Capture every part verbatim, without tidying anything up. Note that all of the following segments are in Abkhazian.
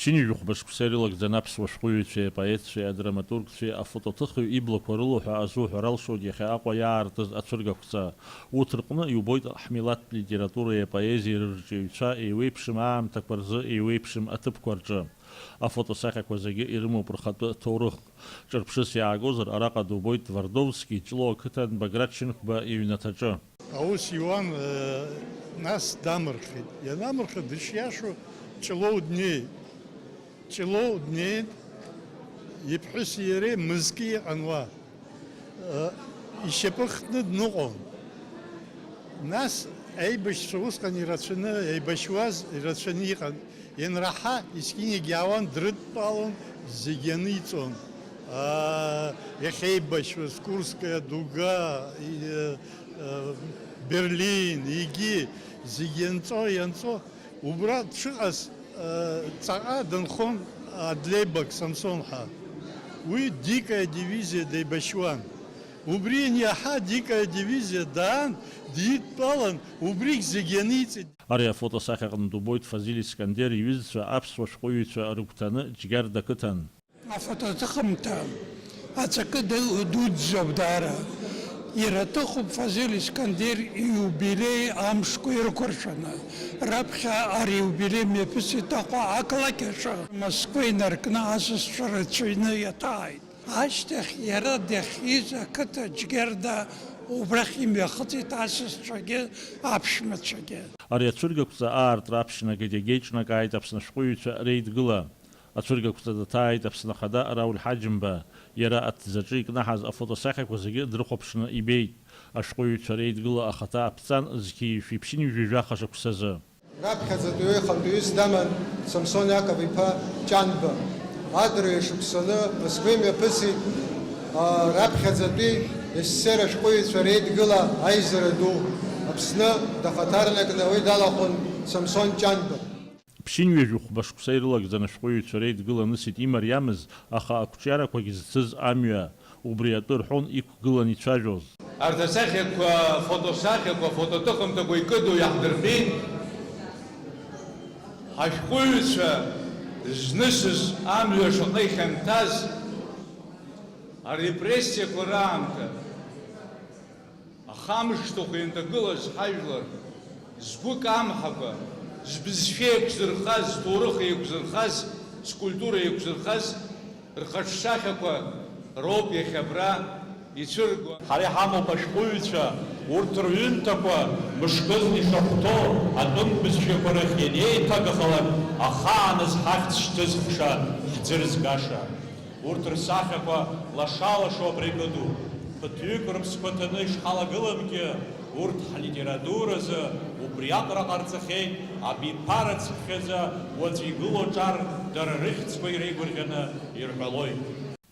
Ԥшьынҩажәи хәба шықәса ирылагӡан аԥсуа шәҟәыҩҩцәеи апоетцәеи адраматургцәеи афотоҭыхҩы иблақәа рылоу ҳәа азуҳәар алшоит иахьа Аҟәа иаартыз ацәыргақәҵа. Урҭ рҟны иубоит ҳмилаҭтә литературеи апоезиеи рырҿиаҩцәа еиуеиԥшым аамҭақәа рзы еиуеиԥшым аҭыԥқәа рҿы. Афотосахьақәа зегьы ирымоуп рхатәы ҭоурых. Ҿырԥшыс иаагозар, араҟа дубоит Твардовски, Ҷлоу ақыҭан Баграт Шьынқәба иҩнаҭаҿы. Аус иуан, э, нас дамырхит. Ианамырха, дышиашоу Ҷлоу днеит. Ҷлоу днеит, иԥҳәыси иареи мызкы иҟан уа. Э, ишьапы хтны дныҟәон. Нас аибашьцәа усҟан ирацәаны, еибашьуаз ирацәаны иҟан. Ианраҳа, есқьынагь иаауан, дрыдтәалон, зегь аниҵон. Аа, иахьеибашьуаз, Курская дуга, и, э, э, Берлин, егьи зегь ианҵо, ианҵо, убра дшыҟаз, э, ҵаҟа дынхон Адлеибак Самсон ҳәа. Уи Дикая дивизиа деибашьуан. Убри ианиаҳа, Дикая дивизиа даан, дидтәалан, убригь зегь ианиҵеит. Ари афотосахьаҟны дубоит Фазиль Искандер иҩызцәа аԥсуа шәҟәыҩҩцәа рыгәҭаны Џьгьарда қыҭан. Афотоҭыхымҭа аҵакы ду-, дуӡӡоуп даара. Ирҭахуп Фазиль Искандер ииубилеи амшқәа ирықәыршәаны. Раԥхьа ари ииубилеи мҩаԥысит Аҟәа ақалақь аҿы. Москва инаркны асасцәа рацәаҩны иаҭааит. Ашьҭахь иара дахьиз ақыҭа Џьгьарда убрахь имҩахыҵит асасцәагьы, аԥшәмацәагьы. Ари ацәыргақәҵа аартра аԥшьнагагьы иагьеиҿнакааит Аԥсны ашәҟәыҩҩцәа реидгыла. Ацәыргақәҵа даҭааит Аԥсны Ахада Рауль Ҳаџьымба. Иара аҭӡаҿы икнаҳаз афотосахьақәа зегьы дрыхәаԥшны ибеит. Ашәҟәыҩҩцәа реидгыла ахаҭа аԥҵан зқьи жәшәи ԥшьынҩажәи жәаха шықәсазы. Раԥхьаӡатәи уи хантәаҩыс даман Самсон Иаков-иԥа Ҷанба. Адырҩашықәсаны Москва имҩаԥысит, а, раԥхьаӡатәи СССР ашәҟәыҩҩцәа реидгыла аизара ду. Аԥсны дахаҭарнакны уи далахәын Самсон Ҷанба. Ԥшьынҩажәи хәба шықәса ирылагӡаны ашәҟәыҩҩцәа реидгыла анысит имариамыз, аха ақәҿиарақәагь зцыз амҩа, убри атәы рҳәон иқәгылан ицәажәоз. Арҭ асахьақәа, фотосахьақәа, фотоҭыхымҭақәа икыду иаҳдырбеит ҳашәҟәыҩҩцәа знысыз амҩа шаҟа ихьанҭаз, арепрессиақәа раамҭа. Ахамышҭыхә ианҭагылаз ҳажәлар, згәы камҳакәа, збызшәа еиқәзырхаз, зҭоурых еиқәзырхаз, зкультура еиқәзырхаз рхаҿсахьақәа роуп иахьа абра ицәырго. Ҳара иҳамоуп ашәҟәыҩҩцәа, урҭ рҩымҭақәа мышкызны ишахәҭоу атәым бызшәақәа рахь ианеиҭагахалак, ахааназ ҳахьӡ шьҭызхша, ҳӡырзгаша. Урҭ рсахьақәа лаша-лашо абра икыду, ԥыҭҩык рыԥсқәа ҭаны ишҳалагыламгьы, урҭ ҳлитературазы убри аҟара ҟарҵахьеит, абиԥара цыԥхьаӡа уаҵәы игылоу ҿар дара рыхьӡқәа иреигәырӷьаны ирҳәалоит.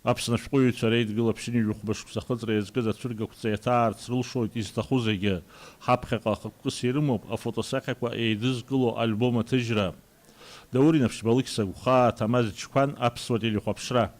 Аԥсны ашәҟәыҩҩцәа реидгыла ԥшьынҩажәи хәба шықәса ахыҵра иазкыз ацәыргақәҵа иаҭаарц рылшоит изҭаху зегьы. Ҳаԥхьаҟа ахықәкыс ирымоуп афотосахьақәа еидызкыло альбом аҭыжьра. Даур Инаԥшьба, Алықьса Сагәхаа, Ҭамаз Чқәан, Аԥсуа телехәаԥшра.